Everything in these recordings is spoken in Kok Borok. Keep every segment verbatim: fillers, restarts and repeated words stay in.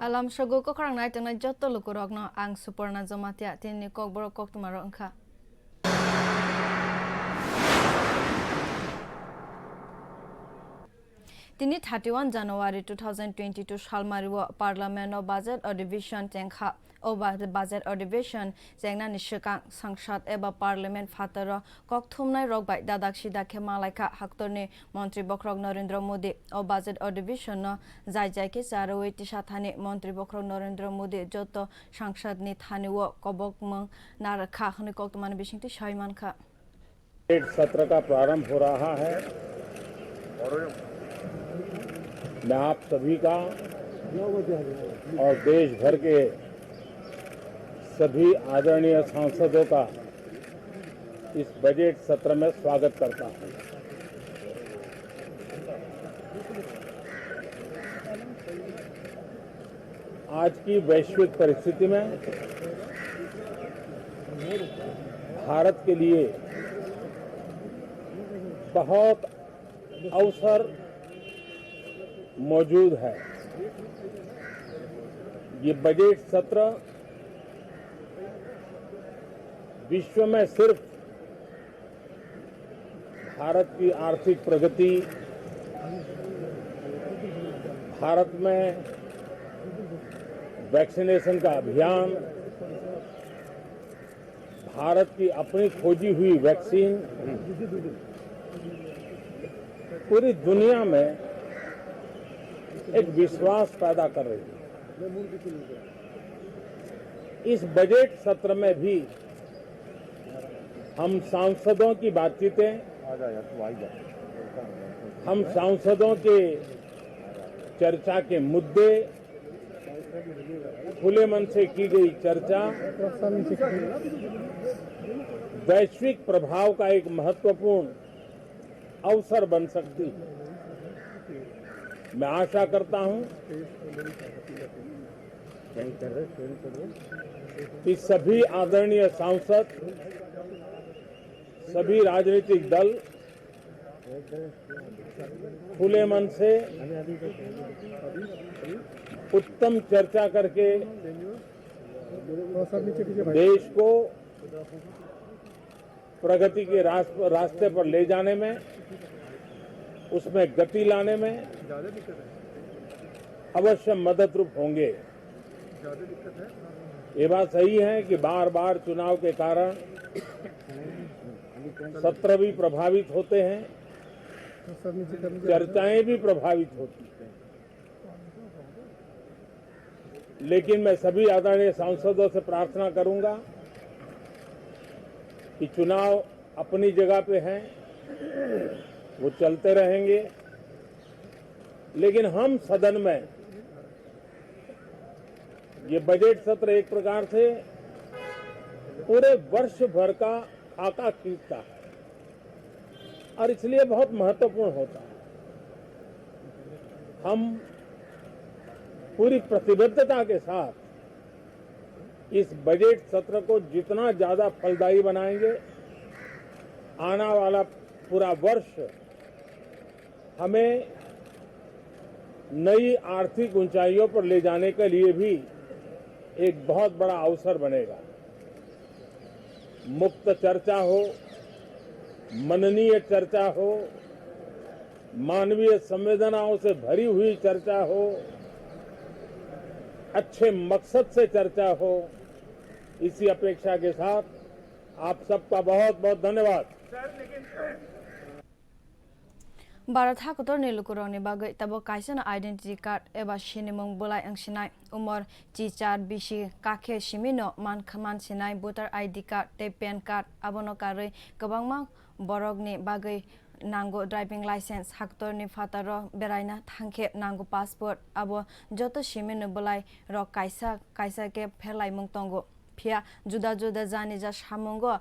Alam sogo kokrang nai tongnai joto lukurokno ang Suporna Jamatia, tinini kokborok koktwmarok wngkha. Tini thirty-one January two thousand twenty-two salmario Parliament o budget adhibesion chengkha. O ba-, budget adhibesion chengnani swkang sangsad eba Parliament phataro kokthumnai rok bai dadak sidak khe malaikha haktorni montri bokhorok Narendra Modi. O budget adhibesion no jai jai khe charwi tisa thani montri bokhorok Narendra Modi joto sangsad ni thani o kobokmung narwkha hwnwi koktwmani bisingtwi sawi mankha. Budget सत्र का प्रारंभ हो रहा है। मैं आप सभी का और देश भर के सभी आदरणीय सांसदों का इस बजट सत्र में स्वागत करता हूं। आज की वैश्विक परिस्थिति में भारत के लिए बहुत अवसर मौजूद है। ये बजट सत्र विश्व में सिर्फ भारत की आर्थिक प्रगति, भारत में वैक्सीनेशन का अभियान, भारत की अपनी खोजी हुई वैक्सीन पूरी दुनिया में एक विश्वास पैदा कर रही है। इस बजट सत्र में भी हम सांसदों की बातचीतें, हम सांसदों के चर्चा के मुद्दे, खुले मन से की गई चर्चा वैश्विक प्रभाव का एक महत्वपूर्ण अवसर बन सकती है। मैं आशा करता हूं कि सभी आदरणीय सांसद, सभी राजनीतिक दल खुले मन से उत्तम चर्चा करके देश को प्रगति के रास-, रास्ते पर ले जाने में, उसमें गति लाने में अवश्य मदद रूप होंगे। ये बात सही है कि बार-बार चुनाव के कारण सत्र भी प्रभावित होते हैं, चर्चाएं भी प्रभावित होती हैं। लेकिन मैं सभी आदरणीय सांसदों से प्रार्थना करूंगा कि चुनाव अपनी जगह पे हैं, वो चलते रहेंगे, लेकिन हम सदन में ये बजट सत्र एक प्रकार से पूरे वर्ष भर का खाका खींचता है और इसलिए बहुत महत्वपूर्ण होता है। हम पूरी प्रतिबद्धता के साथ इस बजट सत्र को जितना ज्यादा फलदायी बनाएंगे, आने वाला पूरा वर्ष हमें नई आर्थिक ऊंचाइयों पर ले जाने के लिए भी एक बहुत बड़ा अवसर बनेगा। मुक्त चर्चा हो, मननीय चर्चा हो, मानवीय संवेदनाओं से भरी हुई चर्चा हो, अच्छे मकसद से चर्चा हो, इसी अपेक्षा के साथ आप सबका बहुत बहुत धन्यवाद। Bharat hakotorni lukurokni bagwi tabuk kaisano identity card eba sinimung bwlai wngsinai, umor chichar bisi kakhe simino man-, mansinai voter I D card tei pan card, abono karwi kwbangma borokni bagwi nango driving license, hakotorni phataro beraina thangkhe nango passport, abo joto simino bwlai rok kaisa kaisa khe pherlaimung tongo. Phiya juda juda jani ja samungo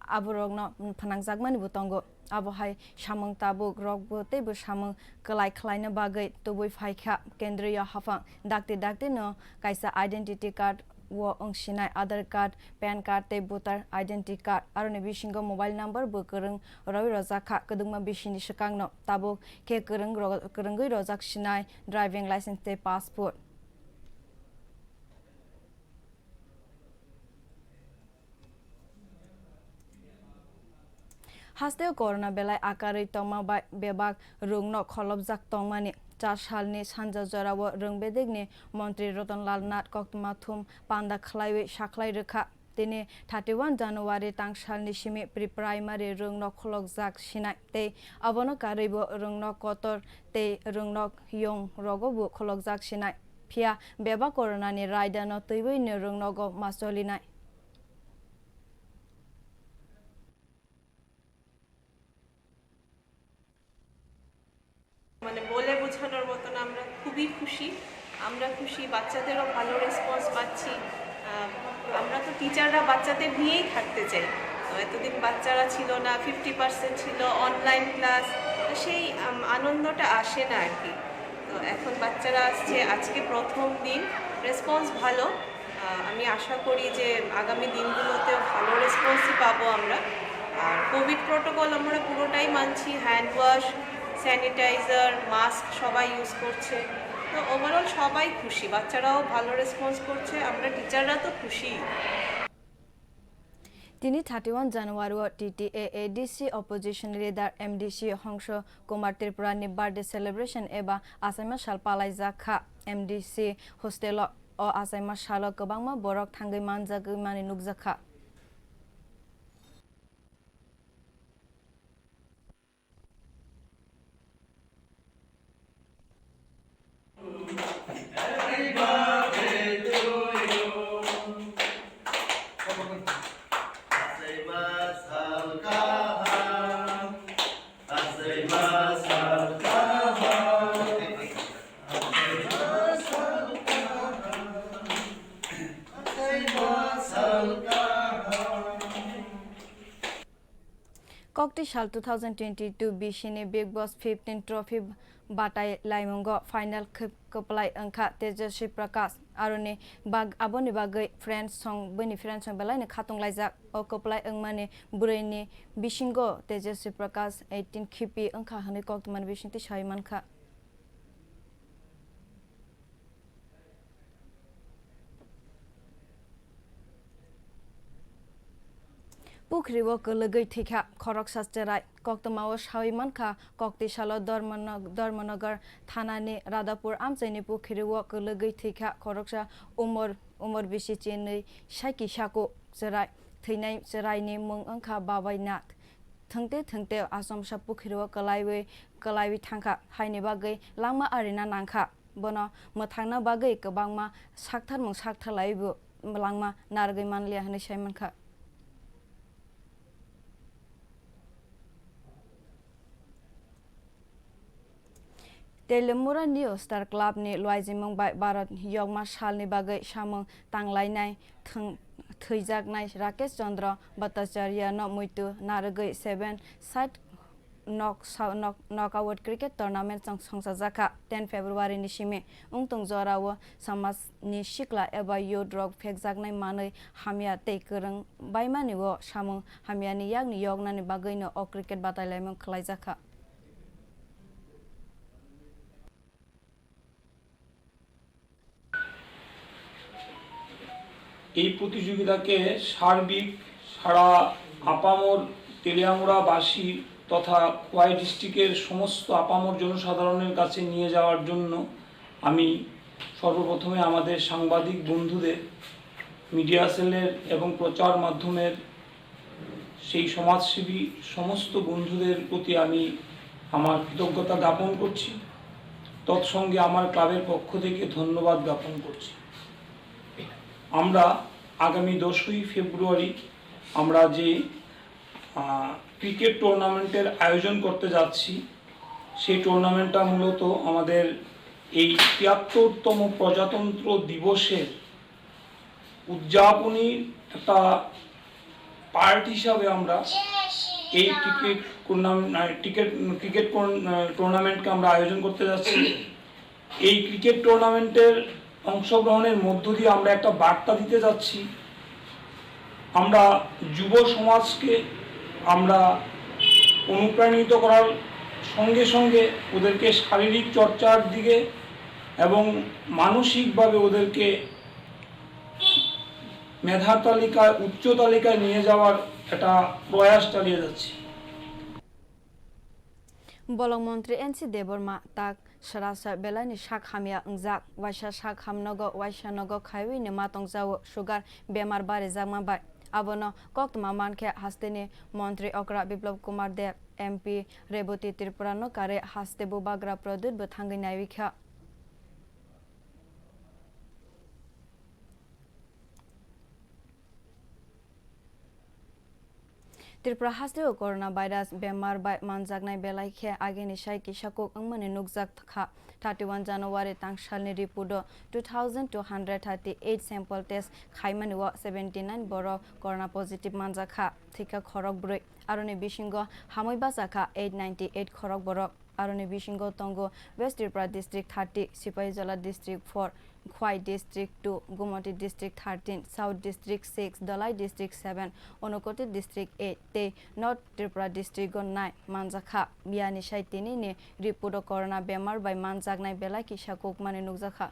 aborokno phnangjakmani bo tongo. Abo hai samung tabuk rokbo teibo samung kwlai khlaina bagwi tubui phaikha kendriya haphang. Dakti dakti no kaisa identity card o wngsinai Aadhaar card, pan card tei voter identity card. Aroni bisingo mobile number bo kwrwng rwi rwjakha kwdwkma bisini swkangno. Tabuk khe kwrwng ro-, kwrwngwi rwjak sinai driving license tei passport. Hasteo corona belai akarwi tongma bai bebak rwngno kholopjak tongmani. Char salni sanja jorao rwng bedekni montri Ratan Lal Nath koktwma thum panda khlaiwi sakhlai rwkha. Tini thirty-one January tang salni simi pre-primary rwngno kholopjak sinai tei abono karwibo rwngno kotor tei rwngno yong rogobo kholopjak sinai. Phiya bebak coronani raidano twiwi ni rwngnogo ma cholinai. মানে, বলে বোঝানোর মতো না, আমরা খুবই খুশি। আমরা খুশি, বাচ্চাদেরও ভালো রেসপন্স পাচ্ছি। আহ, আমরা তো টিচাররা বাচ্চাদের নিয়েই থাকতে চাই। তো এতদিন বাচ্চারা ছিল না, ফিফটি পার্সেন্ট ছিল অনলাইন ক্লাস, তো সেই, আম, আনন্দটা আসে না আর কি। তো এখন বাচ্চারা আসছে, আজকে প্রথম দিন, রেসপন্স ভালো। আহ, আমি আশা করি যে আগামী দিনগুলোতেও ভালো রেসপন্সই পাবো আমরা। আর কোভিড প্রোটোকল আমরা পুরোটাই মানছি, হ্যান্ড ওয়াশ, স্যানিটাইজার, মাস্ক সবাই ইউজ করছে। তো ওভারঅল সবাই খুশি, বাচ্চারাও ভালো রেসপন্স করছে, আমরা টিচাররা তো খুশি। Tini thirty-one January o T T A A D C opposition leader M D C Hongso Kumar Tripura ni birthday celebration eba achaima sal palaijak kha. M D C hostel o, o achaima salo kwbangma borok thangwi manjagwi mani nukjak kha. Kokti sal two thousand twenty-two bisini Bigg Bash fifteen trophy batai laimungo final khe-, kwplai wngkha Tejaswi Prakash. Aroni bag-, aboni bagwi friends song, bini friends song belaino khatung laijak. O kwplai wngmani bwrwini bisingo Tejaswi Prakash eighteen khipi wngkha hwnwi koktwmani bisingtwi sawi mankha. Pukhri o kwlwgwi thwikha khoroksa chwrai. Koktwmao sawi mankha, kokti salo Dharmano-, Dharmanagar thanani Radhapur amchaini pukhri o kwlwgwi thwikha khoroksa umor, umor bisi chinwi saiki saku chwrai. Thwinai chwraini mung wngkha Babai Nath. Thwngte thwngte achomsa pukhri o kwlaiwi, kwlaiwi thangkha, haini bagwi langma arina nangkha. Bono mwthangna bagwi kwbangma saktharmung saktharlaiwi bo langma narwgwi manliya hwnwi sai mankha. Telemura New Star Club ni luaijimung bai Bharat yokma salni bagwi samung tanglainai thwng-, thwijaknai Rakesh Chandra Bhattacharya no muitu narwgwi seven side knock-, knock-, knockout cricket tournament chong-, songchajakha. Ten February ni simi wngtong jorao samaj ni sikla eba youth rok phekjaknai manwi hamya tei kwrwng baimani o samung hamyani yakni yoknani bagwino o cricket batailaimung khwlaijakha. এই প্রতিযোগিতাকে সার্বিক সারা আপামর তেলিয়ামুড়াবাসী তথা খোয়াই ডিস্ট্রিক্টের সমস্ত আপামর জনসাধারণের কাছে নিয়ে যাওয়ার জন্য আমি সর্বপ্রথমে আমাদের সাংবাদিক বন্ধুদের, মিডিয়া সেলের এবং প্রচার মাধ্যমের সেই সমাজসেবী সমস্ত বন্ধুদের প্রতি আমি আমার কৃতজ্ঞতা জ্ঞাপন করছি। তৎসঙ্গে আমার ক্লাবের পক্ষ থেকে ধন্যবাদ জ্ঞাপন করছি। আমরা আগামী দশই ফেব্রুয়ারি আমরা যে, আহ, ক্রিকেট টুর্নামেন্টের আয়োজন করতে যাচ্ছি, সেই টুর্নামেন্টটা মূলত আমাদের এই তিয়াত্তরতম প্রজাতন্ত্র দিবসের উদযাপনী একটা পার্ট হিসাবে আমরা এই ক্রিকেট টুর্নামেন্ট, আহ, ক্রিকেট, ক্রিকেট টুর্ন-, আহ, টুর্নামেন্টকে আমরা আয়োজন করতে যাচ্ছি। এই ক্রিকেট টুর্নামেন্টের অংশগ্রহণের মধ্য দিয়ে আমরা একটা বার্তা দিতে যাচ্ছি, আমরা যুব সমাজকে আমরা অনুপ্রাণিত করার সঙ্গে সঙ্গে ওদেরকে শারীরিক চর্চার দিকে এবং মানসিকভাবে ওদেরকে মেধার তালিকায়, উচ্চ তালিকায় নিয়ে যাওয়ার একটা প্রয়াস চালিয়ে যাচ্ছি। Bolong montri N C Debbarma tak srasa belaini sak hamya wngjak, waisa sak hamnogo waisa nogo khaiwi nima tongjago sugar bemar barijakma bai. Abono koktwma mankhe hasteni montri okra Biplab Kumar Deb, M P Rebati Tripura no karwi haste bubagra Pradyut bo thangwi naiwi kha. Tripura hasteo coronavirus bemar bai manjaknai belai khe agini sai kisa kuk wngmani nukjak kha. Thirty one January tangsalni report o two thousand two hundred thirty eight sample test khaimani o seventy nine borok corona positive manjak kha, thwikha khorok brwi. Aroni bisingo hamwi bachakha eight ninety eight khorok borok. Aroni bisingo tongo West Tripura District thirty, Sipahijola District four, Khwai District two, Gumoti District thirteen, South District six, Dhalai District seven, Unakoti District eight tei North Tripura District o nine manjakha. Biyani sai tinini report o corona bemar bai manjaknai belai kisa kukmani nukjakha.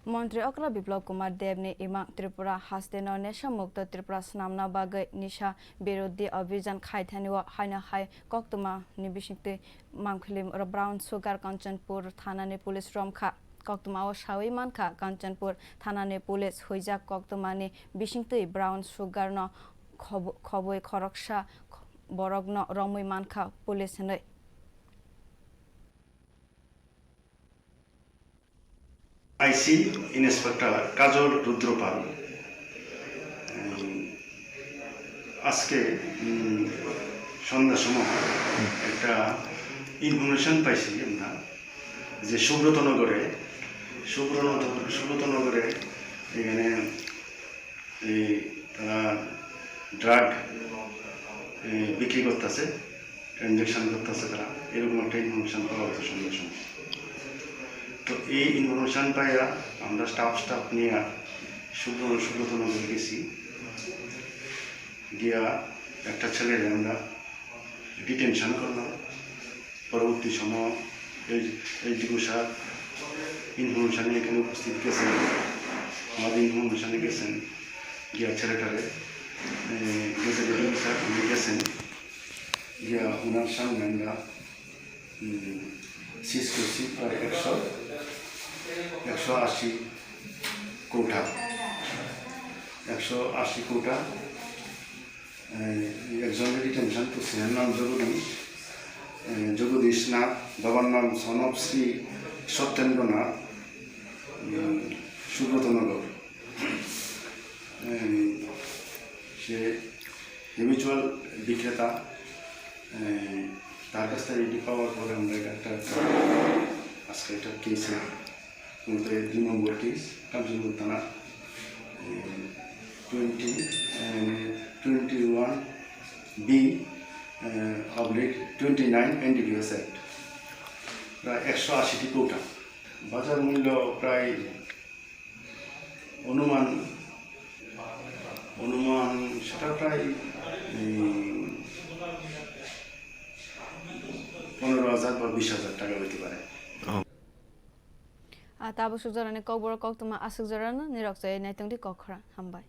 Montri okra Biplab Kumar Deb ni imang Tripura haste no nesha mukto Tripura swnamna bagwi nisa birodhi abhijan khaithani o haino hai koktwma ni bisingtwi mangpili brown sugar Kanchanpur thana ni police romkha. Koktwma o sawi mankha Kanchanpur thana ni police huijak koktwma ni bisingtwi brown sugar no khob-, khobwi khoroksa borok no romwi mankha police hinwi. I C Inspector Kajol Rudropal, উম, আজকে, উম, সন্ধ্যার সময় একটা ইনফরমেশন পাইছি আমরা যে সুব্রতনগরে, সুব্রত-, সুব্রতনগরে এখানে এই তারা ড্রাগ, এ, বিক্রি করতেছে, ট্রানজ্যাকশন করতেছে তারা, এরকম একটা ইনফরমেশন পাওয়া গেছে সন্ধ্যার সময়। তো এই ইনফরমেশন পাইয়া আমরা স্টাফ স্টাফ নিয়ে সুব্র-, সুব্রতনগর গেছি, গিয়া একটা ছেলেরে আমরা ডিটেনশন করলাম। পরবর্তী সময় এই, এইচডিপি স্যার ইনফরমেশনে এখানে উপস্থিত গেছেন, আমাদের ইনফরমেশনে গেছেন, গিয়া ছেলেটারে, এ, গেজেটেড অফিসার উনি গেছেন, গিয়া ওনার সামনে আমরা, উম, সিজ করছি প্রায় একশো, একশো আশি কৌটা, একশো আশি কৌটা। এ, একজনের ডিটেনশন করছি, এর নাম জগদীশ, এ, জগদীশ নাথ, বাবার নাম সন অফ শ্রী সত্যেন্দ্রনাথ, উম, সুব্রতনগর। এ, সে হ্যাবিচুয়াল বিক্রেতা। এ, তার কাছ থেকে আইডি পাওয়ার পরে আমরা এটা একটা, একটা আজকে একটা কেসে মূলত এই দুই নম্বর কেস, কাঞ্চনপুর থানা, A, twenty, A, twenty one B, A, oblique twenty nine NDPS act, প্রায় একশো আশিটি কৌটা। বাজার মূল্য প্রায় অনুমান, অনুমান সেটা প্রায়, এই, পনেরো হাজার বা বিশ হাজার টাকা হইতে পারে। Ah, tabuk suk jorani kokborok koktwma aswk jorano nirok chaywi naitongdi kok khorang. Hambai.